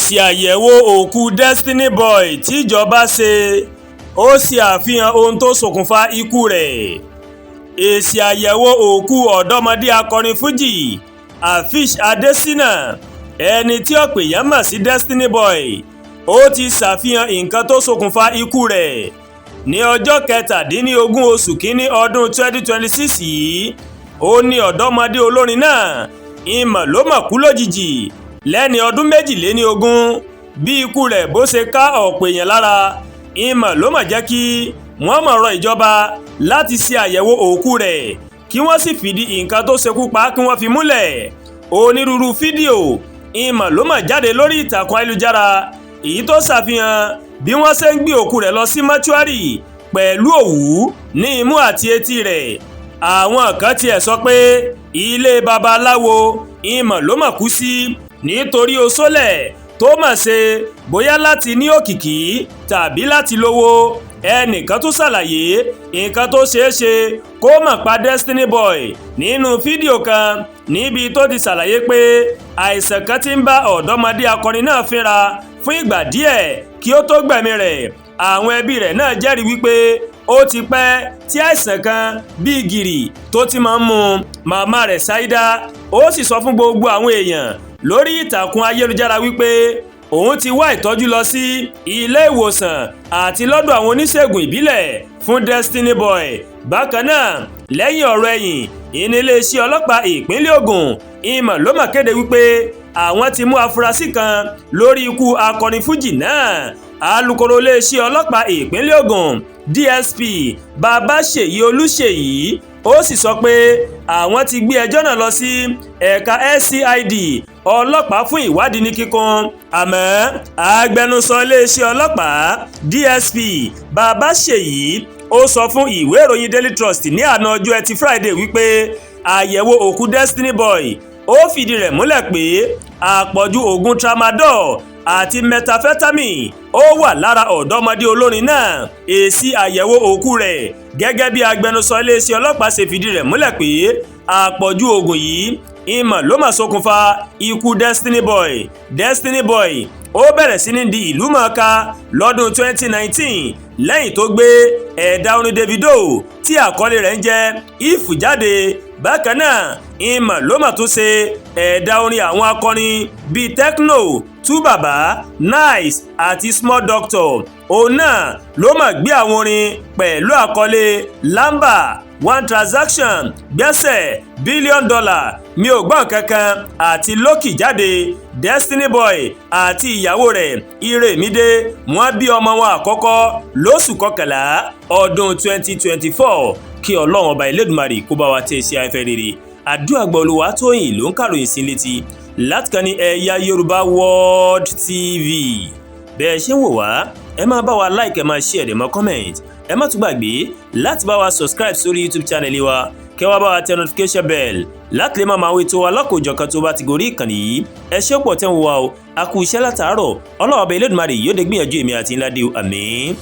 Èsì àyẹ̀wò òkú Destiny Boy tíjọba ṣe, ó ṣe àfihàn ohun tó ṣokùnfà ikú rẹ̀. Èsì àyẹ̀wò òkú ọ̀dọ́mọdé akọrin Fuji Afeez Adésínà, ẹni tí ọ̀pọ̀ èèyàn mọ̀ sí Destiny Boy, ó ti ṣàfihàn nǹkan tó ṣokùnfà ikú rẹ̀. Ní ọjọ́ 17 oṣù kínní ọdún 2026 yìí, ó ní ọ̀dọ́mọdé olórin náà ìmọ̀ ló mọ̀ kú lójijì lẹ́ni ọdún 22. Bí ikú rẹ̀ bó ṣe ká ọ̀pọ̀ èèyàn lára, ìmọ̀ ló mọ̀ jẹ́ kí wọ́n mọ̀ rọ ìjọba láti ṣe àyẹ̀wò òkú rẹ̀, kí wọ́n sì fìdí nǹkan tó ṣekú pa kí wọ́n fi múlẹ̀. Onírúurú fídíò ìmọ̀ ló mọ̀ jáde lórí ìtàkùn ayélujára, èyí tó ṣàfihàn bí wọ́n ṣe ń gbé òkú rẹ̀ lọ sí mọ́ṣúárì pẹ̀lú òwú ní imú àti etí rẹ̀. Àwọn kan tiẹ̀ sọ pé ilé babaláwo ìmọ̀ ló mọ̀ kú sí nítorí oṣólẹ̀ tó mọ̀ ṣe, bóyá láti ní òkìkí tàbí láti lówó. Ẹnìkan tún ṣàlàyé nǹkan tó ṣeé ṣe kó mọ̀ pa Destiny Boy nínú fídíò kan, níbi tó ti ṣàlàyé pé àìsàn kan ti ń bá ọ̀dọ́mọdé akọrin náà fínra fún ìgbà díẹ̀ kí ó tó gbẹ̀mí rẹ̀. Àwọn ẹbí rẹ̀ náà jẹ́rìí wípé ó ti pẹ́ tí àìsàn kan bíi gìrì tó ti máa ń mú màmá rẹ̀ Ṣáídà. Ó sì sọ fún gbogbo àwọn èèyàn lórí ìtàkùn ayélujára wípé òun ti wá ìtọ́jú lọ sí ilé ìwòsàn àti lọ́dọ̀ àwọn oníṣègùn ìbílẹ̀ fún Destiny Boy. Bákan náà, lẹ́yìn ọ̀rọ̀ ẹ̀yìn ìní, iléeṣẹ́ ọlọ́pàá ìpínlẹ̀ Ògùn ìmọ̀ ló mọ̀ kéde wípé àwọn ti mú afurasí kan lórí ikú akọrin fújì náà. Alukoro iléeṣẹ́ ọlọ́pàá ìpínlẹ̀ Ògùn, DSP Babáṣèyí Olúṣèyí, ó sì sọ pé àwọn ti gbé ẹjọ́ náà lọ sí ẹ̀ka SCID ọlọ́pàá fún ìwádìí ní kíkún. Àmọ́ agbẹnusọ iléeṣẹ́ ọlọ́pàá, DSP Babáṣèyí, ó sọ fún ìwé ìròyìn Daily Trust ní àná ọjọ́ Ẹtì Friday wípé àyẹ̀wò òkú Destiny Boy, ó fìdí rẹ̀ múlẹ̀ pé àpọ̀jù oògùn tramadol àti methamphetamine ó wà lára ọ̀dọ́mọdé olórin náà. Èsì àyẹ̀wò òkú rẹ̀, gẹ́gẹ́ bí agbẹnusọ iléeṣẹ́ ọlọ́pàá ṣe fìdí rẹ̀ múlẹ̀ pé àpọ̀jù oògùn yìí ìmọ̀ ló mà ṣokùnfà ikú Destiny Boy. Destiny Boy, ó bẹ̀rẹ̀ sí ní di ìlú mọ̀ọ́ká lọ́dún 2019 lẹ́yìn tó gbé ẹ̀dà orin Davido tí àkọlé rẹ̀ ń jẹ́ If jáde. Bákan náà, ìmọ̀ ló mà tún ṣe ẹ̀dà orin àwọn akọrin bíi Tekno, 2Baba, 9ice àti Small Doctor. Òun náà ló mà gbé àwọn orin pẹ̀lú àkọlé Lamba, One Transaction, Gbẹ́sẹ̀, Billion Dollar, Mi ò gbọ́n kankan àti Lókì jáde. Destiny Boy àti ìyàwó rẹ̀ Iremide, wọ́n bí ọmọ wọn àkọ́kọ́ lóṣù kọkànlá ọdún 2024. Kí Ọlọ́run Ọba Elédùmarè kó bá wa tẹ̀ sí afẹ́fẹ́ rere. Àdúrà gbọ́. Olúwatóyìn ló ń kàròyìn sí létí láti kan ní Ẹ̀yà Yorùbá World TV. Bẹ́ẹ̀ ṣe ń wò wá, ẹ máa bá wa like, ẹ máa share, ẹ máa comment. Ẹ má tún gbàgbé láti bá wa subscribe sórí YouTube channel wa, kẹ́ wá bá wa tẹ notification bell láti lè máa máa wo ètò wa lọ́kòjọ̀kan tó bá ti gorí ìkànnì yìí. Ẹ ṣé pọ̀ tẹ́ ń wò wá o. A kú iṣẹ́ látàárọ̀. Ọlọ́run Ọba Elédùmarè yóò dé gbìyànjú èmi àti ńlá dé o. Àmín.